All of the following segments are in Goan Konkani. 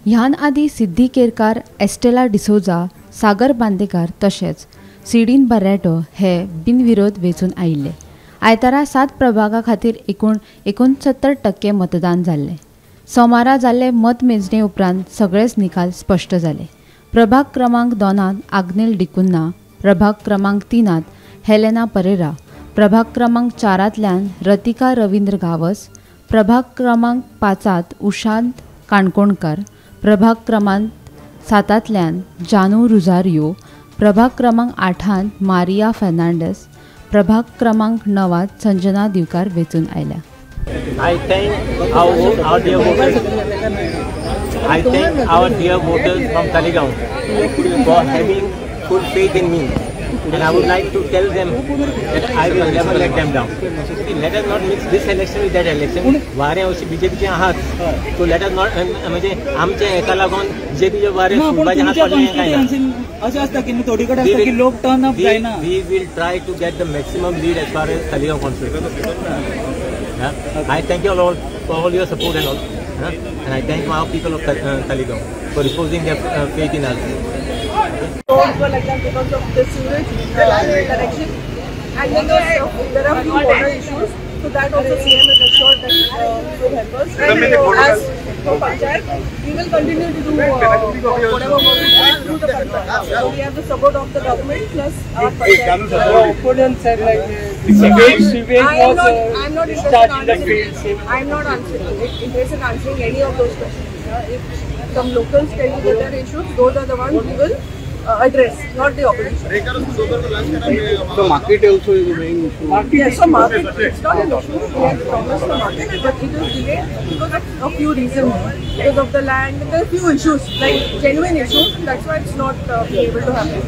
ह्यान आदी सिद्धी केरकार, एस्टेला डिसोजा, सागर बांदेकार तशेंच सिडीन बरेटो हे बिनविरोध वेंचून आयिल्ले. आयतारा 7 प्रभागा खातीर एकूण 69% मतदान जाल्लें. सोमारा जाल्ले मतमेजणे उपरांत सगळेच निकाल स्पश्ट जाले. प्रभाग क्रमांक 2 आग्नेल डिकुन्हा, प्रभाग क्रमांक 3 हेलेना परेरा, प्रभाग क्रमांक 4 रतिका रवींद्र गावस, प्रभाग क्रमांक 5 उशांत काणकोणकर, प्रभाग क्रमांक 7 जानू रुझारियो, प्रभाग क्रमांक 8 मारिया फर्नांडस, प्रभाग क्रमांक 9 संजना दिवकार वेंचून आयल्या. I thank our dear voters. I thank our dear voters from Taleigao for having full faith in me, and I would like to tell them that I will never let them down. Let us not mix this election with that election. वारे अशी बीजेपीचे आहात, so let us not म्हणजे आमचे एका लागून बीजेपीचे वारे फुलपाचे हात पडले काय ना. अशें आसता की थोडी कडेन आसता की लोक टर्न अप जायना. We will try to get the maximum lead as far as Taleigao constituency. Yeah. I thank you all for all your support and all, and I thank our people of Taleigao for reposing their faith in us. Roads were like that because of the sewage connection, and then there are few water issues. So that also CM is assured that will help us. And as for panchayat, we will continue to do whatever work we can through the panchayat. So we have the support of the government plus our panchayat. The opponent said like sewage was I'm not interested in answering. I'm not interested in answering any of those questions. If some locals tell you that there are issues, those are the ones we will address, not the opposition. So market also is the main issue. Yeah, so market, it's not an issue. We have promised the market, but it is delayed because of a few reasons. Because of the land, there are few issues, like genuine issues. That's why it's not able to happen.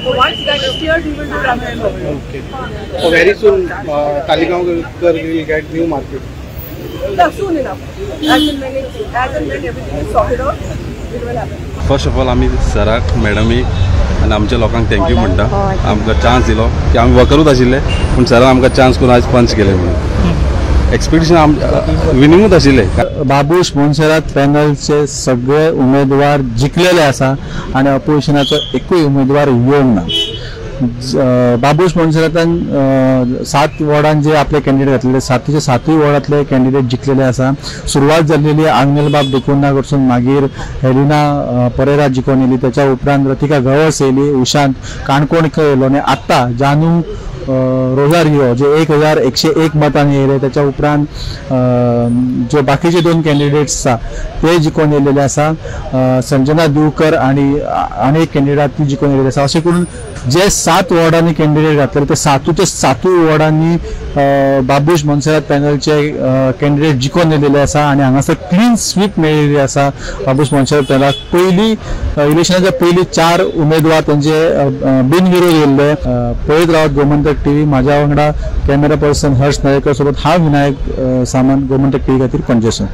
So once that is cleared, we will do that. Okay. So very soon, Taleigao will get new market. Yeah, soon enough. As and when everything is sorted out, it will happen. First of all, आमी सराक, मॅडमीक आनी आमच्या लोकांक thank you म्हणटा. आमकां चान्स दिलो की आमी वर्करूच आशिल्ले, पूण सरान आमकां चान्स करून आयज पंच केले म्हणून एक्सपेक्टेशन विनिंगूच आशिल्ले. बाबूश मोन्सेरात पॅनलचे सगळे उमेदवार जिखलेले आसा आनी अपोजिशनाचो एकूय उमेदवार येवंक ना. बाबूश मोन्सेरातान 7 वॉर्डान जे आपले कॅन्डिडेट घातलेले, 7च्या 7 वॉर्डांतले कॅन्डिडेट जिखलेले आसा. सुरवात जाल्लेली आग्नेलबाब डिकुन्हा कडसून, मागीर हेलिना परेरा जिखून येयली, त्याच्या उपरांत रतिका गवस येयली, उशांत काणकोणकर येयलो आनी आत्तां जानू रोजारियो जे 1101 मतांनी येयले. त्याच्या उपरांत जे बाकीचे 2 कॅन्डिडेट्स आसा ते जिखून येयलेले आसा. संजना दिवकर आनी आनी एक कॅन्डिडेट ती जिखून येयलेली आसा. अशें करून जे 7 वॉर्डांनी कॅन्डिडेट घातले ते 7च्या 7 वॉर्डांनी बाबूश मोन्सेरात पॅनलचे कॅन्डिडेट जिखून येयलेले आसा आनी हांगासर क्लीन स्वीप मेळिल्ली आसा बाबूश मोन्सेरात पॅनलाक. पयली इलेक्शनाच्या पयली 4 उमेदवार तांचे बिनविरोध येयल्ले. पळयत रावत गोमंतक टीव्ही. माझ्या वांगडा कॅमेरा पर्सन हर्ष नायकर सोबत हा विनायक सामंत, गोमंतक टीव्ही खातीर पणजेसून.